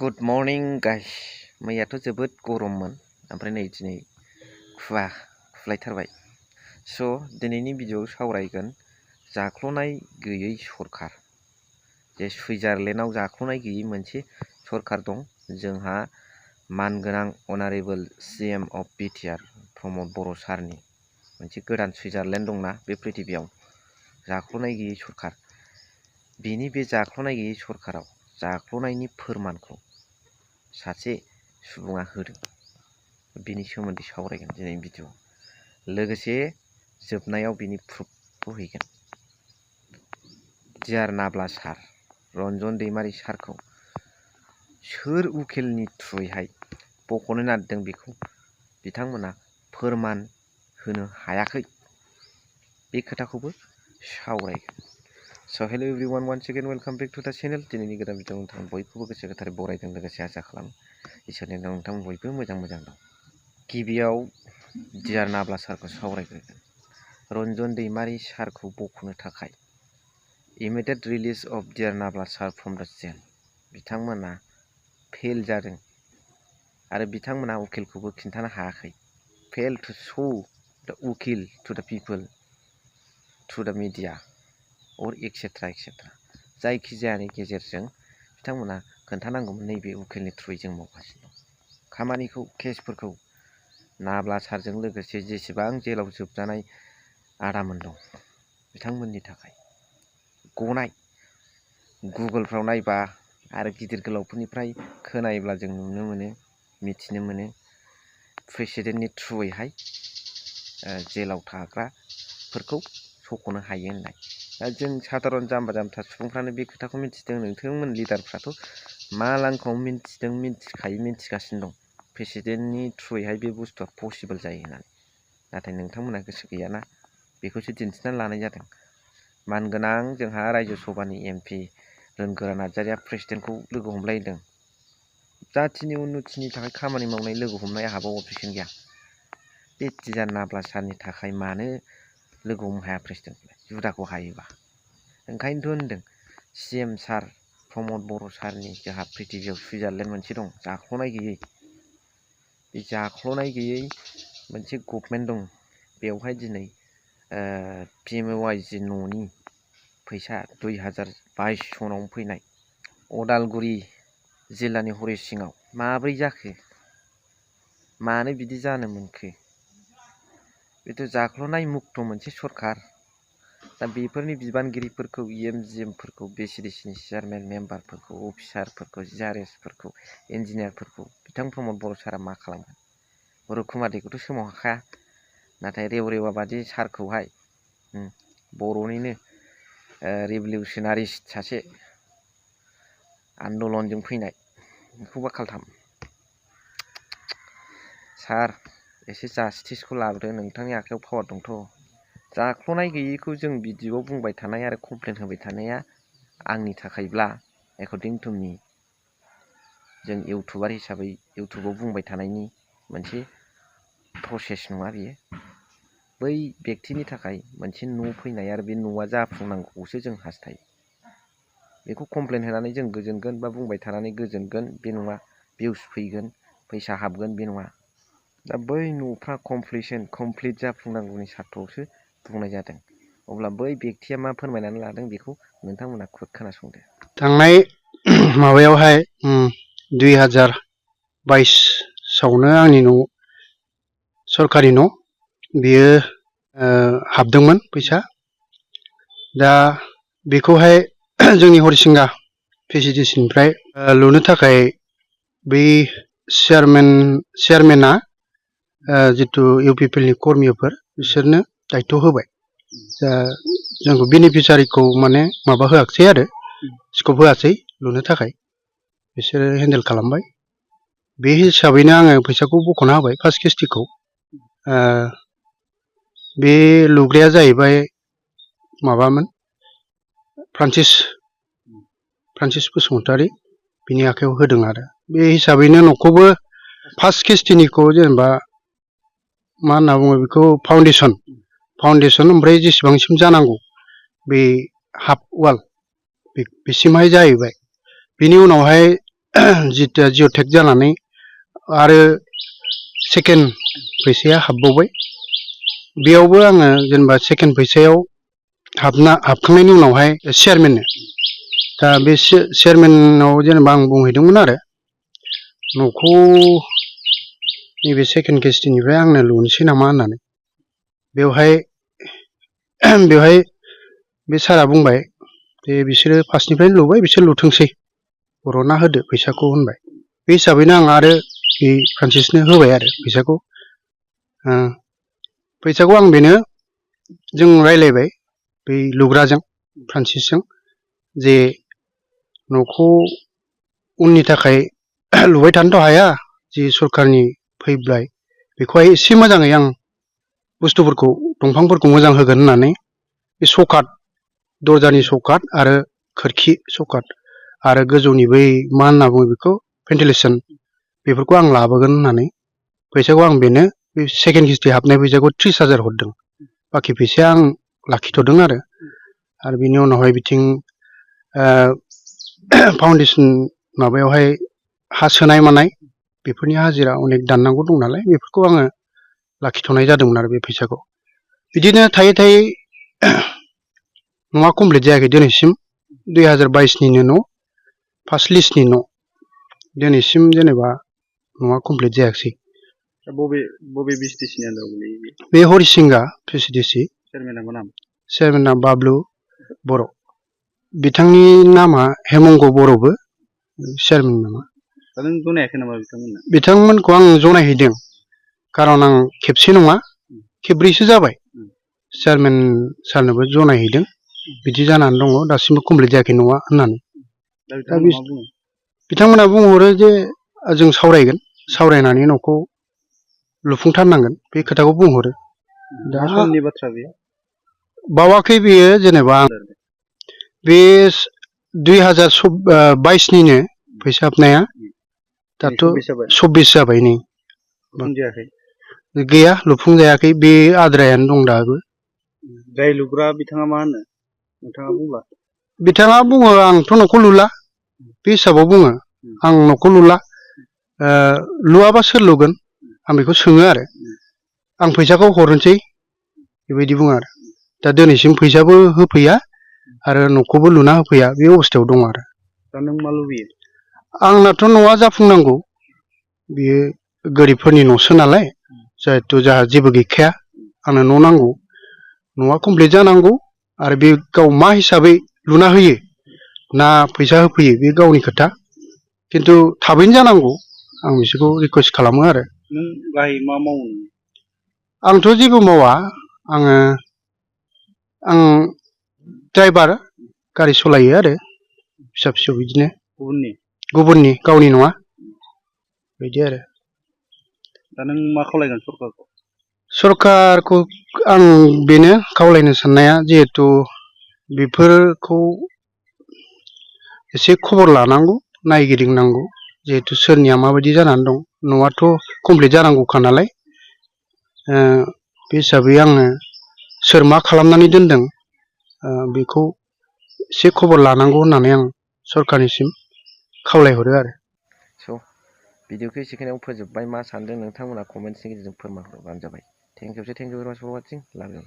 Good morning guys. मैयाथ' जोबोद गरममोन ओमफ्राय नै दिनै खुलायथारबाय। स' दिनैनि भिडिअ'आव सावरायगोन जाख्ल'नाय गैयै सरखार। जे सुइजारलेण्डआव जाख्ल'नाय गैयै मोनसे सरखार दं। जोंहा मानगोनां अनारेबल CM अफ बिटिआर प्रमद बर' सारनि मोनसे गोदान सुइजारलेण्ड दंना बे पृथिबियाव जाख्ल'नाय गैयै सरखार। बिनि बे जाख्ल'नाय गैयै सरखाराव जाख्ल'नायनि फोरमानखौ सासे सुबुङा होदों। बिनि सोमोन्दै सावरायगोन दिनैनि भिडिअ'। लोगोसे जोबनायाव बिनि प्रुफखौ हैगोन। डियार नाब्ला सार, रन्जन दैमारि सारखौ सोर उकिलनि थ्रुयैहाय बख'नो नागिरदों बेखौ बिथांमोना फोरमान होनो हायाखै। बे खोथाखौबो सावरायगोन। So hello everyone, once again welcome back to the channel. दिनैनि गोदान भिडिअ नोंथां बयखौबो गोसो गोथारै बरायदों, लोगोसे आसा खालामो इसोरनि अननायाव नोंथां बयबो मोजां दं। गिबियाव डियार नाब्ला सारखौ सावरायग्रोगोन। रन्जन दैमारि सारखौ बख'नो थाखाय immediate release of dear Nabla sir from the jail बिथांमोना फेल जादों आरो बिथांमोना उकिलखौबो खिन्थानो हायाखै। फेल टु शो द उकिल टु द पिपल थ्रु द मिडिया और एक्सेट्रा एक्सेट्रा। जायखिजायानि गेजेरजों बिथांमोना खोन्थानांगौमोन नैबे उकिलनि थ्रुयै जों मावगासिनो दं खामानिखौ, केसफोरखौ। नाब्ला सारजों लोगोसे जेसेबां जेलाव जोबजानाय आदामोन दं बिथांमोननि थाखाय गनाय। गुगोलफ्राव नायबा आरो गिदिर गोलावफोरनिफ्राय खोनायोब्ला जों नुनो मोनो, मिथिनो मोनो प्रेसिडेन्टनि थ्रुयैहाय जेलाव थाग्राफोरखौ सख'नो हायो होननाय। दा जों साधारन जाम्बा जाम्था सुबुंफ्रानो बे खोथाखौ मिथिदों। नोंथांमोन लिडारफ्राथ' मा लांखाव मिथिदों, मिथिगासिनो दं प्रेसिडेन्टनि थ्रुयैहाय बे बुस्थुआ पसिबोल जायो होननानै। नाथाय नोंथांमोना गोसो गैयाना, बेखौसो दिन्थिनानै लानाय जादों। मानगोनां जोंहा रायजो सभानि MP रोनगोरा नार्जारिया प्रेसिडेन्टखौ लोगो हमलायदों। जाथिनि उन्नतिनि थाखाय खामानि मावनाय लोगो हमनाय आहाबो अबजेक्सन गैया। बे डियार नाब्ला सारनि थाखाय मानो लोगो हमनो हाया प्रेसिडेन्टखौलाय, जुदाखौ हायोबा? ओंखायनोथ' होनदों CM सार प्रमद बर' सारनि जोंहा पृथिबियाव सुइजारलेण्ड मोनसे दं जाख्ल'नाय गैयै। बे जाख्ल'नाय गैयै मोनसे गभमेन्ट दं। बेवहाय दिनै PMOIG न'नि फैसा 2022 सनाव फैनाय अदालगुरि जिल्लानि हरिसिङाव माब्रै जाखो? मानो बिदि जानो मोनखो? बेथ' जाख्ल'नाय मुक्त मोनसे सरखार। दा बेफोरनि बिबानगिरिफोरखौ, EMGMफोरखौ, BCDCनि चेयारमेन मेम्बारफोरखौ, अफिसारफोरखौ, GRSफोरखौ, इन्जिनियारफोरखौ बिथां प्रमद बर' सारा मा खालामगोन? रुकुमादैखौथ' सोमाव हाखाया। नाथाय रेवरेवा बादि सारखौहाय बर'निनो रिभलिउसनारिस्ट सासे आन्दलनजों फैनाय बेखौबा खालथाम। सार एसे जास्टिसखौ लाबोदो, नोंथांनि आखायाव पावार दंथ'। जाख्ल'नाय गैयैखौ जों भिडिअ'आव बुंबाय थानाय आरो कमप्लेन होबाय थानाया आंनि थाखायब्ला एकर्डिं टु मी, जों इउटुबार हिसाबै इउटुबाव बुंबाय थानायनि मोनसे प्रसेस नङा बियो। बै बेक्तिनि थाखाय मोनसे न' फैनाय आरो बे न'आ जाफुंनांगौखौसो जों हास्थायो। बेखौ कमप्लेन होनानै जों गोजोनगोन बा बुंबाय थानानै गोजोनगोन बे नङा, भिउस फैगोन, फैसा हाबगोन बे नङा। दा बै न'फ्रा कमप्लिट जाफुंनांगौनि सार्थआवसो बुंनाय जादों। अब्ला बै बेक्तिया मा फोरमायनानै लादों बेखौ नोंथांमोना खोनासंदो। थांनाय माबायावहाय 2022 सावनो आंनि न' सरकारि न' बियो हाबदोंमोन फैसा। दा बेखौहाय जोंनि हरिसिंगा PCDCनिफ्राय लुनो थाखाय बै चेयारमेना जितु इउपिपिएलनि कर्मिफोर बिसोरनो दायथ' होबाय। दा जोंखौ बेनिफिसारिखौ माने माबा होआखिसै आरो स्कप होआसै लुनो थाखाय, बिसोरो हेन्डेल खालामबाय। बे हिसाबैनो आङो फैसाखौ बख'ना होबाय फार्स्ट किस्तिखौ। बे लुग्राया जाहैबाय माबामोन फ्रान्सिस बसुमतारी, बिनि आखायाव होदों आरो बे हिसाबैनो न'खौबो फार्स्ट किस्तिनिखौ जेनेबा मा होनना बुङो बेखौ फाउन्डेसन ओमफ्राय जेसेबांसिम जानांगौ बे हाफ वाल बेसिमहाय जाहैबाय। बिनि उनावहाय जितिया जिअ'टेक जानानै आरो सेकेन्ड फैसाया हाबबावबाय बेयावबो आङो जेनेबा सेकेन्ड फैसायाव हाबखांनायनि उनावहाय चेयारमेननो दा बे चेयारमेनाव जेनेबा आं बुंहैदोंमोन आरो न'खौ नैबे सेकेन्ड किस्तिनिफ्राय आंनो लुनोसै नामा होननानै बेवहाय बे सारा बुंबाय जे बिसोरो फार्स्टनिफ्रायनो लुबाय बिसोर लुथोंसै बर'ना होदो फैसाखौ होनबाय बे हिसाबैनो आं आरो बे फ्रान्सिसनो होबाय आरो फैसाखौ आं बेनो जों रायलायबाय बै लुग्राजों फ्रान्सिसजों जे न'खौ उननि थाखाय लुबाय थानोथ' हाया जि सरखारनि फैबाय बेखौहाय एसे मोजाङै आं बुस्थुफोरखौ दंफांफोरखौ मोजां होगोन होननानै बे सकाट दरजानि सकाट आरो खोरखि सकाट आरो गोजौनि बै मा होनना बुङो बेखौ भेन्टिलेसन बेफोरखौ आं लाबोगोन होननानै फैसाखौ आं बेनो बे सेकेन्ड किस्ति हाबनाय फैसाखौ 30,000 हरदों बाखि फैसाया आं लाखिथ'दों आरो बिनि उनावहाय बिथिं फाउन्डेसन माबायावहाय हा सोनाय मानाय बेफोरनि हाजिरा अनेक दाननांगौ दं नालाय बेफोरखौ आङो लाखिथ'नाय जादोंमोन आरो बे फैसाखौ बिदिनो थायै थायै न'आ कमप्लिट जायाखै दिनैसिम 2022निनो न' फार्स्ट लिस्टनि न' दिनैसिम जेनेबा न'आ कमप्लिट जायाखिसै बबे बिसटिसिनि आन्दाराव गोलैयो बे हरिसिंगा प्रेसिडेन्सि चेयारमेना बाबलु बर' बिथांनि नामा हेमंग बर'बो चेयारमेन नामा दा नों जनायाखै नामा बिथांमोनखौ आं जनायहैदों खारन आं खेबसे नङा खेबब्रैसो जाबाय चेयारमेन सारनोबो जनायहैदों बिदि जानानै दङ दासिमबो कमप्लिट जायाखै न'आ होननानै दा बिथांमोना बुंहरो जे जों सावरायनानै न'खौ लुफुंथारनांगोन बे खोथाखौ बुंहरो दा समनि बाथ्रा बेयो बावाखै बेयो जेनेबा बे 2022निनो फैसा हाबनाया दाथ' 24 जाबाय नै गैया लुफुंजायाखै बे आद्रायानो दं दाबो जाय लुग्रा बिथाङा मा होनो नोंथाङा बुंब्ला बिथाङा बुङो आंथ' न'खौ लुला बे हिसाबाव बुङो आं न'खौ लुवाबा सोर लुगोन आं बेखौ सोङो आरो आं फैसाखौ हरनोसै बेबायदि बुङो आरो दा दिनैसिम फैसाबो होफैया आरो न'खौबो लुना होफैया बे अबस्थायाव दं आरो दा नों मा लुबैयो आंनाथ' न'आ जाफुंनांगौ बेयो गोरिबफोरनि न'सो नालाय जिहेथु जोंहा जेबो गैखाया आंनो न' नांगौ न'आ कमप्लिट जानांगौ आरो बे गाव मा हिसाबै लुना होयो ना फैसा होफैयो बे गावनि खोथा खिन्थु थाबैनो जानांगौ आं बिसोरखौ रिकुवेस्ट खालामो आरो नों गाहाय मा मावो आंथ' जेबो मावा आं ड्राइभार गारि सालायो आरो फिसा फिसौ बिदिनो गुबुननि गावनि नङा बिदि आरो दा नों मा खावलायगोन सरकारखौ आं बेनो खावलायनो साननाया जिहेथु बेफोरखौ एसे खबर लानांगौ नायगिदिंनांगौ जिहेथु सोरनिया माबायदि जानानै दं न'आथ' कमप्लिट जानांगौखा नालाय बे हिसाबै आङो सोर मा खालामनानै दोनदों बेखौ एसे खबर लानांगौ होननानै आं सरकारनिसिम खावलायहरो आरो स' भिडिअखौ एसेखिनियाव फोजोबबाय मा सानदों नोंथांमोना कमेन्ट्सनि गेजेरजों फोरमायहरबानो जाबाय थेंक इउ भेरि माच फर वाचिं लाभ इउ